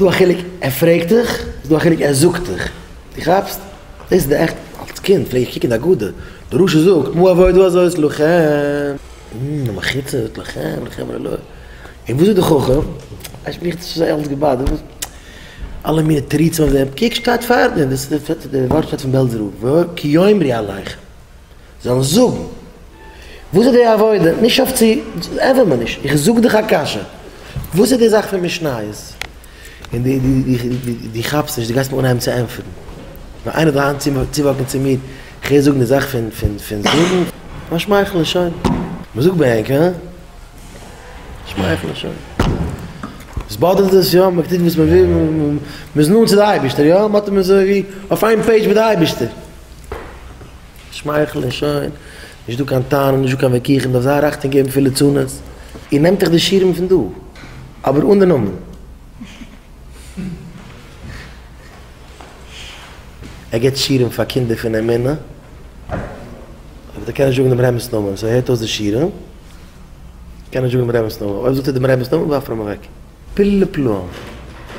דא א חילוק ער פרעגט דיך, ס'איז דא א חילוק ער זאגט דיך. דו כאפסט? דאס איז די עכט, אלס קינד פלעג איך קוקן די הגדה, די רשע זאגט מה עבודה הזאת לכם, און מחיצה זאגט לכם לכם ולא, און וואס זאגט די חכם? ווייסט מיך האט עס אלץ געבאדערט, אלע מיני תירוצים אויף דעם, קוק שטייט פארדעם, דאס איז די ווארט שטייט פון בעלזער רב, כי יאמרו עליכם, זאלן זאגן, וואס איז די עבודה, נישט אויף צו, ענטפער מיר נישט, איך זאג דיך א קשיא, וואס איז די זאך פון משניות? און דו כאפסט נישט, דו גייסט מיר אנהייבן צו ענטפערן. ווען איינער זאל היינט צו walk ן צו מיר, איך הער זאגן די זאך פון פון פון זאגן, א שמייכל און שוין. מען זאגט ביי ענק, הא? שמייכל און שוין. עס באדערט עס, יא, מען טוט וואס מען וויל, מען איז נאנט צו די אייבערשטער, יא, מען האט אים אזוי ווי אויף איין page מיט די אייבערשטער. שמייכל און שוין. נישט דא קיין טענות, נישט דא קיין וויכוחים, מ'דארף זייער אכטונג געבן פון ליצנות. איר נעמט דאך די שיעורים פון דא, אבער אן די נאמען. ער גיבט שיעורים פאר קינדער פון אמונה, אבער ער קען נישט זאגן דעם רבינ'ס נאמען, so ער הערט אויס די שיעורים, קען נישט זאגן דעם רבינ'ס נאמען, אויב זאגט ער דעם רבינ'ס נאמען ווארפט ער אים אוועק. פלאי פלאים,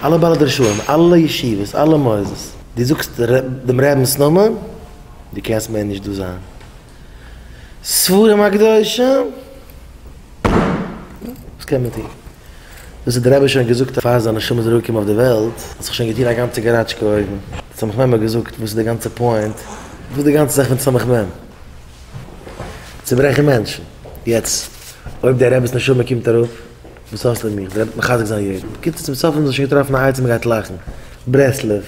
אלע בעלי דרשנים, אלע ישיבות, אלע מוסדות, דו זאגסט דעם רבינ'ס נאמען, דו קענסט מער נישט דא זיין. ספרים הקדושים, וואס קען מען טון? דאס האט דער רבי שוין געזאגט פאר זיין נשמה איז אראפגעקומען אויף די וועלט, האט זיך שוין געטון א גאנצע געראטשקע אויבן. דער סמך מם האט געזאגט, וואס איז די גאנצע point? וואס איז די גאנצע זאך פון סמך מם? צוברעכן מענטשן. יעצט, אויב דער רבי'ס נשמה קומט אראפ, וואס האסטו מיך? דער רבי וועט מחזק זיין יעדן. בקיצור, צום סוף האבן זיי שוין געטראפן א עצה, מען גייט לאכן. ברסלב.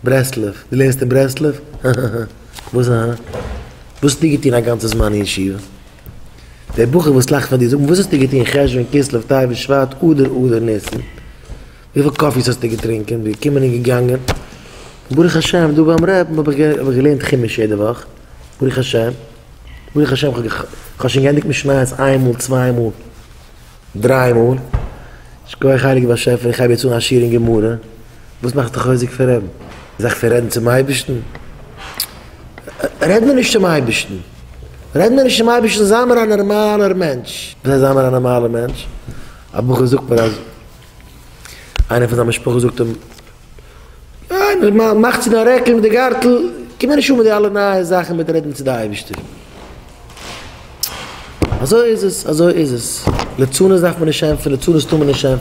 ברסלב. דו לערנסט אין ברסלב? וואס אהה? וואס האסטו געטון א גאנצע זמן אין ישיבה? דער בחור וואס לאכט פאר דיר, זאג מיר וואס האסטו געטון חשוון, כסלו, טבת, שבט, אדר, אדר, ניסן? וויפיל coffees האסטו געטרינקען? ווי געקומען און געגאנגען? ברוך השם דא ביים רבי'ן האב איך געלערנט חומש יעדע וואך, ברוך השם, ברוך השם כ'האב שוין געענדיגט משניות איין מאל, צוויי מאל, דריי מאל, שכוח הייליגער באשעפער איך הייב יעצט אן א שיעור אין גמרא, וואס מאכסטו חוזק פון רבי'ן? זאך פון רעדן צום אייבערשטן? רעד מיר נישט צום אייבערשטן, רעד מיר נישט צום אייבערשטן, זיי מיר א נארמאלער מענטש. וואס הייסט זיי מיר א נארמאלער מענטש? א בחור זאגט מיר אז איינער פון זיין משפחה זאגט אים, מאך צו דיין רעקל מיט די גארטל, קום מיר נישט אן מיט די אלע נייע זאכן מיט רעדן צו די אייבערשטער. אזוי איז עס, אזוי איז עס, לצנות דארף מען נישט ענטפערן, לצנות טאר מען נישט ענטפערן.